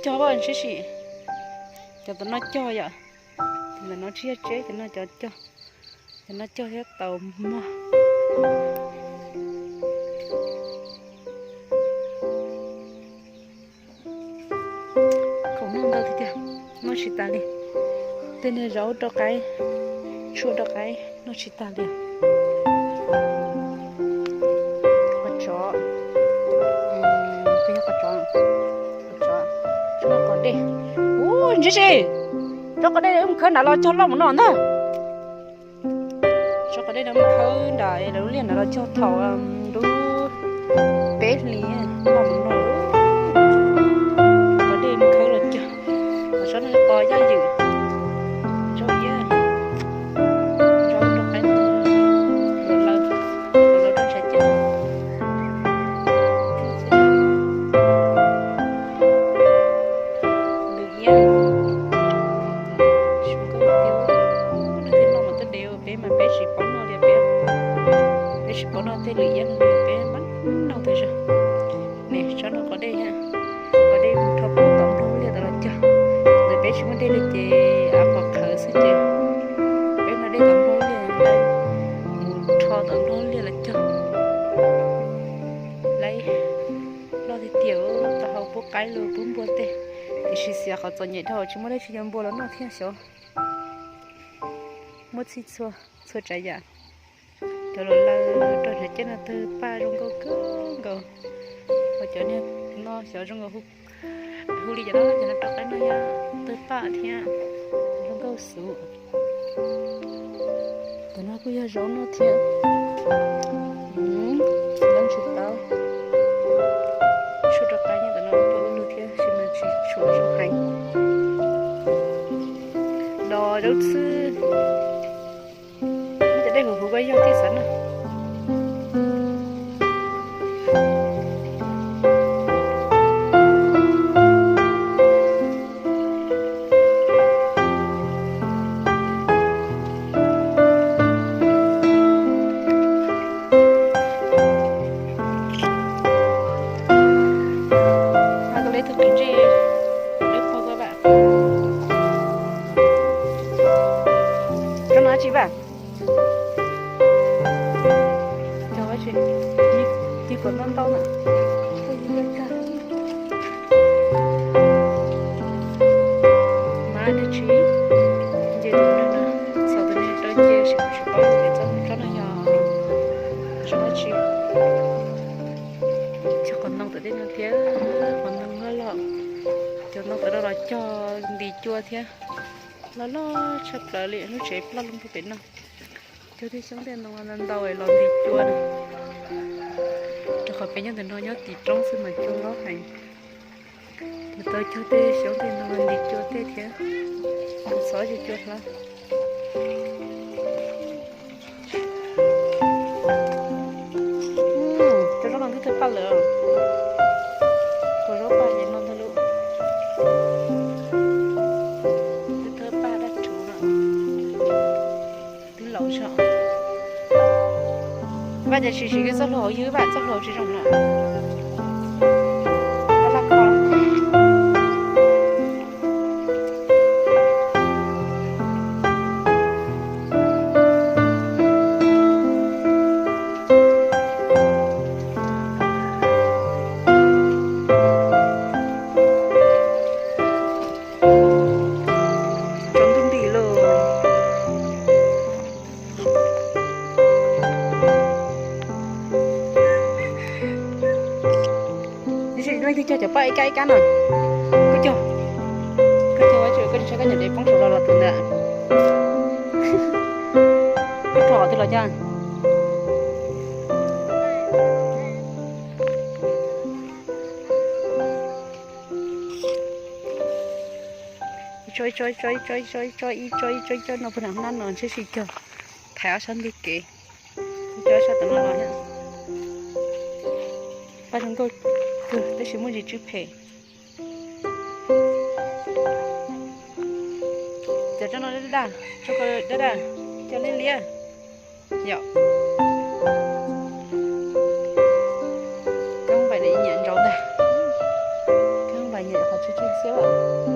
Cog vaj sib sim. Cov tom no cog yom. Cov tom no tsis yog tseb, cov no cov cog. Cov no cog thiab tau mog. Khoom noj ntau tiag tiag, noj tsis tas li. Tej niag zaub rau qaib, tshuaj rau qaib noj tsis tas li. Qos tsov, peb yog qos tsov, qos tsov, tshuaj qos dej. Ub, ntsib si, tshuaj qos dej mus khawb nram los cog loj mus noj ntag. Tshuaj qos dej no mus khawb nram lawv lub liaj nram los cog thaum nruab peb hlis loj mus noj. Qos dej mus khawb los cog, qos tsov no qos yaj ywm, tsau iab, tsau rau qaib, los lawv, los lawv rau ntshav ciaj. Lwm iab, zoo nkauj tiag, lub twg noj mas twb dev, peb mas peb tsis paub noj li peb, peb tsis paub noj tej lwm iab no li peb noj twg zog. Niam tsob no qos dej thiab, qos dej mus rho pub tom nplog liaj tom los cog. Ntawm peb tsis muaj dej li ces av qos qhawv xwb ces peb noj dej tom nplog liaj, mus rho tom nplog liaj los cog. Lawv loj tiag tiag, tau hau pub qaib los pub npua tej, tiam sis xiam qhov txom nyem dhau tsis muaj dab tsi yuav npua los noj thiab xyov. Muab txhij txhua tsav yam. Cov los lawv rau ntshav ciaj no tawg paj zoo nkauj kawg nkaus. Ho cov niag no xyov zoo nkaus hu li cas no, cov no rau qaib no yog tawg paj thiab zoo nkauj xwb. Cov no kuj yog zaub noj thiab. Zaub ntsis tau, tshuaj rau qaib nyob tom no paj ub lug thiab, tab sis mas tsis tshua zoo heev. Dos zaub txhwb, cov dej huv huv ko yog thiaj xav noj. Ab, koj leb tug qis ntsej, leb pog koj vam. Koj no dab tsi vam? Cog dab tsi? Tig kom ntau ntau na. Mas dab tsi? Nce tus neeg na, txhom tus neeg rau nce, tsis paub tsis paub lus, txhob txhob no yog tsob dab tsi. Cog qos ntoo tom tej no thiab, qos ntoo loj loj. Cov ntoo tom no los cog ntis cua thiab, loj loj tshaj plaws li, lub tsev ploj lub npug pem no. Cog tej xyoob tej ntoo ntau ntau los ntis cua na, rau qhov peb nyob ntawm no nyob tim roob xwb mas cua loj heev. Tus tau cog tej xyoob tej ntoo los ntis cua tej thiab, txhob cua cua hlab. Cov zaub no twb tawg paj lawm, cov zaub paj ces no ntag lauj. Twb tawg paj dab rhuv no, twb laus zog. Vaj ces sim sim wb txoj hlua hauv ywg, vaj txoj hlua tsis zoo no. Laj laj kho. Tsaus ntuj nti lauj. Leej twg cog cov paj ib kab ib kab no? Koj cog, koj cog ua tsi koj tsis saib koj niam dev poob saum los los tus ntawd. Koj rho qhov twg los cog? Ib tsob ib tsob ib tsob ib tsob ib tsob ib tsob ib tsob ib tsob ib tsob no puag nram hnab no ntshe tsis cog. Thaiv ob sab ntug kev, ib tsob sab tom no los thiab. Paj zoo nkauj kawg tab sis muaj ntsis tsw phem. Cov tsob no daj daj, tsob ko daj daj, cog liab liab. Yom. Kab vais nyiam ntsaus ntag. Kab vais nyiam qhov tsw tsw. xwb.